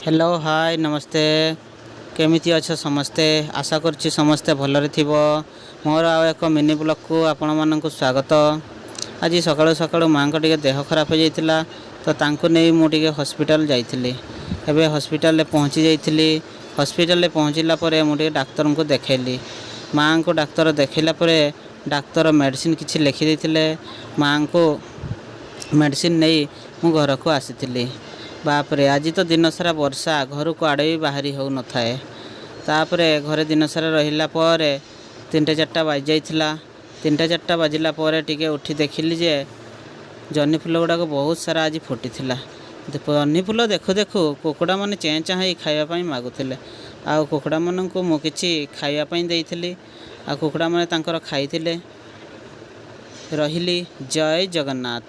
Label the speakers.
Speaker 1: Hello, ହାଏ, ନମସ୍ତେ। କେମିତି ଅଛ ସମସ୍ତେ? ଆଶା କରୁଛି ସମସ୍ତେ ଭଲରେ ଥିବ। ମୋର ଆଉ ଏକ ମିନି ବ୍ଲଗ୍କୁ ଆପଣମାନଙ୍କୁ ସ୍ୱାଗତ। ଆଜି ସକାଳୁ ସକାଳୁ ମାଆଙ୍କ ଟିକେ ଦେହ ଖରାପ ହୋଇଯାଇଥିଲା, ତ ତାଙ୍କୁ ନେଇ ମୁଁ ଟିକେ ହସ୍ପିଟାଲ ଯାଇଥିଲି। ଏବେ ହସ୍ପିଟାଲରେ ପହଞ୍ଚି ଯାଇଥିଲି। ହସ୍ପିଟାଲରେ ପହଞ୍ଚିଲା ପରେ ମୁଁ ଟିକେ ଡାକ୍ତରଙ୍କୁ ଦେଖାଇଲି। ମାଆଙ୍କୁ ଡାକ୍ତର ଦେଖାଇଲା ପରେ ଡାକ୍ତର ମେଡ଼ିସିନ କିଛି ଲେଖି ଦେଇଥିଲେ। ମାଆଙ୍କୁ ମେଡ଼ିସିନ ନେଇ ମୁଁ ଘରକୁ ଆସିଥିଲି। ବାପରେ, ଆଜି ତ ଦିନସାରା ବର୍ଷା, ଘରୁ କୁଆଡ଼େ ବି ବାହାରି ହେଉନଥାଏ। ତାପରେ ଘରେ ଦିନସାରା ରହିଲା ପରେ 3ଟା 4ଟା ବାଜିଯାଇଥିଲା। 3ଟା 4ଟା ବାଜିଲା ପରେ ଟିକେ ଉଠି ଦେଖିଲି ଯେ ଜହ୍ନି ଫୁଲ ଗୁଡ଼ାକ ବହୁତ ସାରା ଆଜି ଫୁଟିଥିଲା। ଜହ୍ନି ଫୁଲ ଦେଖୁ ଦେଖୁ କୁକୁଡ଼ାମାନେ ଚେଁ ଚାଁ ହେଇ ଖାଇବା ପାଇଁ ମାଗୁଥିଲେ ଆଉ କୁକୁଡ଼ାମାନଙ୍କୁ ମୁଁ କିଛି ଖାଇବା ପାଇଁ ଦେଇଥିଲି ଆଉ କୁକୁଡ଼ାମାନେ ତାଙ୍କର ଖାଇଥିଲେ। ରହିଲି, ଜୟ ଜଗନ୍ନାଥ।